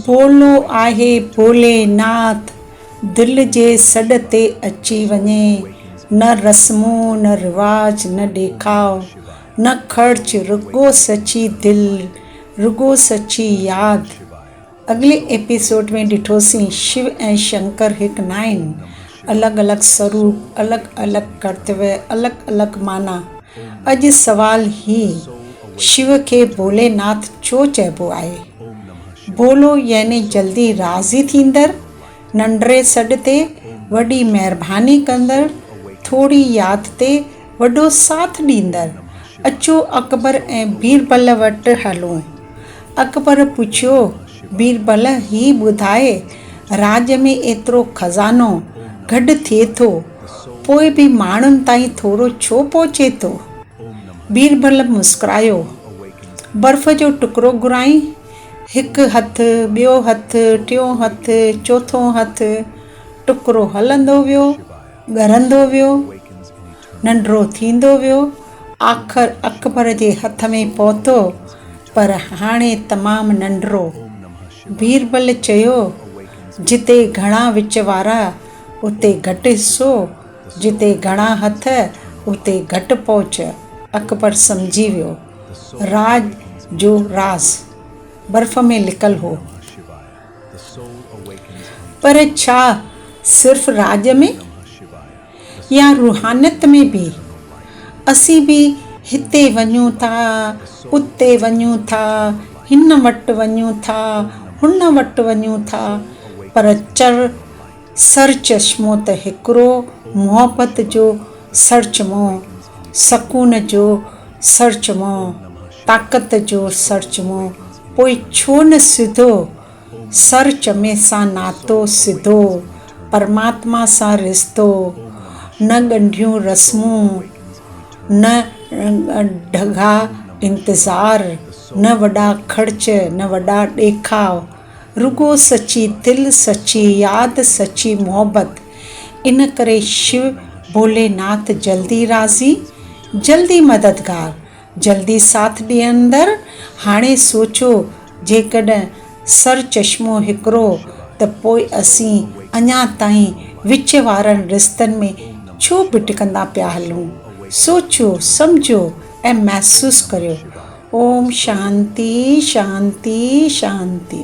ڀولو آهي ڀولي ناٿ، دل جي سڏ تي اچي وڃي، نه رسمون نه رواج نه ڏيکاء، نه خرچ، رڳو سچي دل، رڳو سچي ياد. اڳلي ايپيسوڊ ۾ ڏٺوسين شو ۽ شنڪر هڪ ناهن، الڳ الڳ سروپ، الڳ الڳ ڪرتويه، الڳ الڳ معنيٰ. اڄ سوال هي شو کي ڀولي ناٿ ڇو چئبو آهي؟ ڀولو يعني جلدي راضي ٿيندڙ، ننڍڙي سڏ تي وڏي مهرباني ڪندڙ، ٿوري ياد تي وڏو ساٿ ڏيندڙ. اچو اڪبر ۽ بيربل وٽ هلون. اڪبر پڇيو، بيربل هي ٻڌاء راڄ ۾ ايترو خزانو گڏ ٿئي ٿو، پوء به ماڻهن تائين ٿورو ڇو پهچي ٿو؟ بيربل مسڪرايو. برف جو ٽڪرو گهرائين. هڪ هٿ، ٻيو هٿ، ٽيون هٿ، چوٿون هٿ. ٽڪرو هلندو ويو، ڳرندو ويو، ننڍڙو ٿيندو ويو، آخر اڪبر جي هٿ ۾ پهتو، پر هاڻي تمام ننڍڙو. بيربل چيو، جتي گهڻا وچ وارا، اتي گهٽ حصو، جتي گهڻا هٿ، اتي گهٽ پهچ. اڪبر سمجهي ويو. راڄ جو راز برف ۾ لڪل هو. پر ڇا صرف راڄ ۾؟ يا روحانيت ۾ به؟ اسين به هتي وڃون ٿا، اتي وڃون ٿا، هن وٽ وڃون ٿا، هن وٽ وڃون ٿا، پر چر سرچشمو ته هڪڙو محبت جو سرچمو، سڪون جو سرچمو، طاقت جو سرچمو، پوء ڇو نه سڌو سرچمي سان ناتو، سڌو پرماتما سان رشتو، نه ڳنڍيون رسمون، نه ڊگها انتظار، نه وڏا خرچ، نه وڏا ڏيکاء. رڳو سچي دل، سچي ياد، سچي محبت. ان ڪري شو ڀولي ناٿ جلدي راضي، جلدي مددگار، جلدي ساٿ ڏيندڙ. هاڻي سوچو جيڪڏهن سر چشمو هڪڙو ته پوء اسين اڃا تائين وچ وارن رستن ۾ ڇو ڀٽڪندا پيا هلون؟ سوچيو، سمجهو ۽ محسوس ڪريو. اوم شانتي شانتي شانتي.